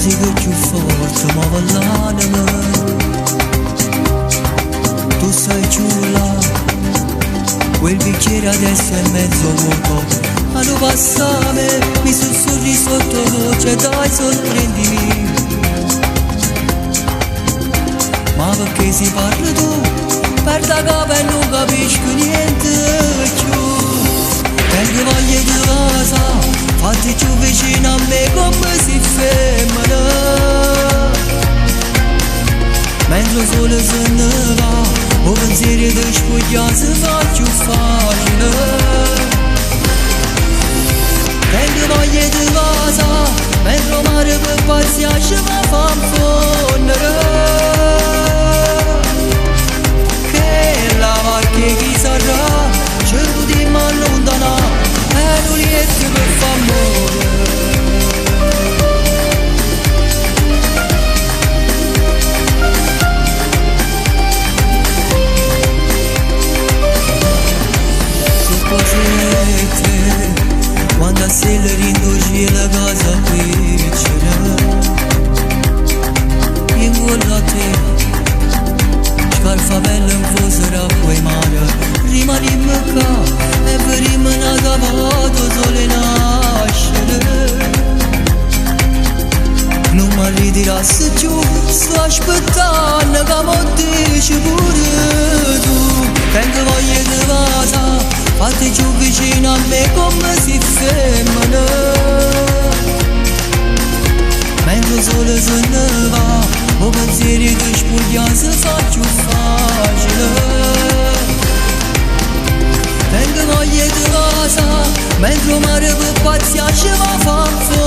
Musica più forte muove l'anima. Tu sei giù là, quel bicchiere adesso è mezzo vuoto. Ma lo passame, mi sussurri sottovoce, dai sorprendimi. Ma perché si parla tu? Perda capa e non capisco niente più. Tengo voglia di casa, fatti più vicino a me come si femmina. Mentre il sole se ne va, o pensiero di spogliarsi fa più facile. Tengo voglia di casa, mentre il mare per pazziare mi fa infondere. Che la varca chi sarà, cerco di allontanare, e non lietto per far amore. So cosette, quando se rindo la casa piccina, in quella te, scarfavella in fossero acqua e mare, rimanimmo qua e vedimmo una volta sole nascere. Non mi ritirassi più, sto aspettando che mi dici pure tu. Tengo voglia di casa, fatti giù vicino a me come si femmina. Mentre il sole se ne va, o pensiero di spogliarsi fa più facile. Tengo voglia di casa, mentre il mare per pazziare ci va fa.